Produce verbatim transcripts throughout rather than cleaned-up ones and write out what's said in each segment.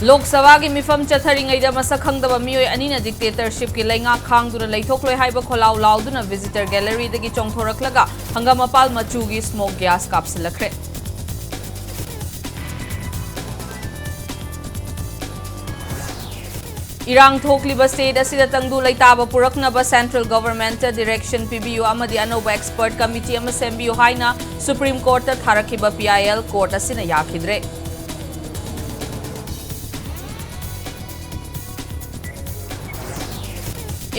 ꯂꯣꯛ ꯁꯚꯥꯒꯤ ꯃꯤꯐꯝ ꯆꯠꯊꯔꯤꯉꯩꯗ ꯃꯁꯛ ꯈꯪꯗꯕ ꯃꯤꯑꯣꯏ ꯑꯅꯤꯅ dictatorship ꯀꯤ ꯂꯩꯉꯥꯛ ꯈꯥꯡꯗꯨꯅ ꯂꯩꯊꯣꯛꯂꯣꯏ ꯍꯥꯏꯕ ꯈꯣꯜꯂꯥꯎ ꯂꯥꯎꯗꯨꯅ visitor gallery ꯗꯒꯤ ꯆꯣꯡꯊꯣꯔꯛꯂꯒ ꯍꯪꯒꯥꯝ ꯃꯄꯥꯜ ꯃꯆꯨꯒꯤ smoke gas ꯀꯥꯞꯁꯤꯜꯂꯛꯈ꯭ꯔꯦ꯫ ꯏꯔꯥꯡ ꯊꯣꯛꯂꯤꯕ state ꯑꯁꯤꯗ ꯇꯪꯗꯨ ꯂꯩꯇꯥꯕ ꯄꯨꯔꯛꯅꯕ central government ꯇ direction ꯄꯤꯕꯤꯌꯨ ꯑꯃꯗꯤ ꯑꯅꯧꯕ expert committee ꯑꯃ ꯁꯦꯝꯕꯤꯌꯨ ꯍꯥꯏꯅ Supreme Court ꯇ ꯊꯥꯔꯛꯈꯤꯕ P I L court ꯑꯁꯤꯅ ꯌꯥꯈꯤꯗ꯭ꯔꯦ꯫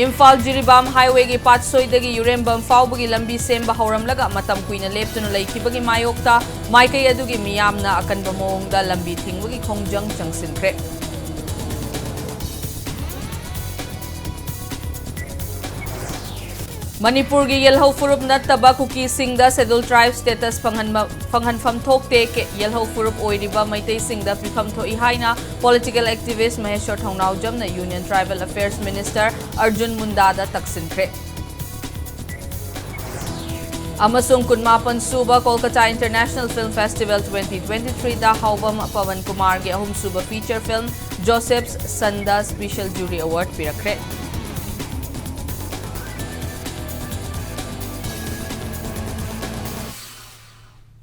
ꯏꯝꯐꯥꯜ ꯖꯤꯔꯤꯕꯥꯝ highway ꯒꯤ ꯄꯥꯠꯁꯣꯏꯗꯒꯤ ꯌꯨꯔꯦꯝꯕꯝ ꯐꯥꯎꯕꯒꯤ ꯂꯝꯕꯤ ꯁꯦꯝꯕ ꯍꯧꯔꯝꯂꯒ ꯃꯇꯝ ꯀꯨꯏꯅ ꯂꯦꯞꯇꯨꯅ ꯂꯩꯈꯤꯕꯒꯤ ꯃꯥꯌꯣꯛꯇ ꯃꯥꯏꯀꯩ ꯑꯗꯨꯒꯤ ꯃꯤꯌꯥꯝꯅ ꯑꯀꯟꯕ ꯃꯑꯣꯡꯗ ꯂꯝꯕꯤ ꯊꯤꯡꯕꯒꯤ ꯈꯣꯡꯖꯪ ꯆꯪꯁꯤꯟꯈ꯭ꯔꯦ꯫ ꯃꯅꯤꯄꯨꯔꯒꯤ ꯌꯦꯜꯍꯧ ꯐꯨꯔꯨꯞ ꯅꯠꯇꯕ ꯀꯨꯀꯤꯁꯤꯡꯗ scheduled tribe status ꯐꯪꯍꯟꯕ, ꯐꯪꯍꯟꯐꯝ ꯊꯣꯛꯇꯦ꯫ ꯀꯦ-, ꯌꯦꯜꯍꯧ ꯐꯨꯔꯨꯞ ꯑꯣꯏꯔꯤꯕ ꯃꯩꯇꯩꯁꯤꯡꯗ ꯄꯤꯐꯝ ꯊꯣꯛꯏ ꯍꯥꯏꯅ political activist ꯃꯍꯦꯁ꯭ꯋꯔ ꯊꯧꯅꯥꯎꯖꯝꯅ Union Tribal Affairs Minister Arjun ꯃꯨꯟꯗꯥꯗ ꯇꯛꯁꯤꯟꯈ꯭ꯔꯦ꯫ ꯑꯃꯁꯨꯡ ꯀꯨꯟꯃꯥꯄꯟ ꯁꯨꯕ Kolkata International Film Festival twenty twenty-three ꯗ ꯍꯥꯎꯕꯝ ꯄꯋꯟ ꯀꯨꯃꯥꯔꯒꯤ ꯑꯍꯨꯝꯁꯨꯕ feature film Joseph's Son ꯗ special jury award ꯄꯤꯔꯛꯈ꯭ꯔꯦ꯫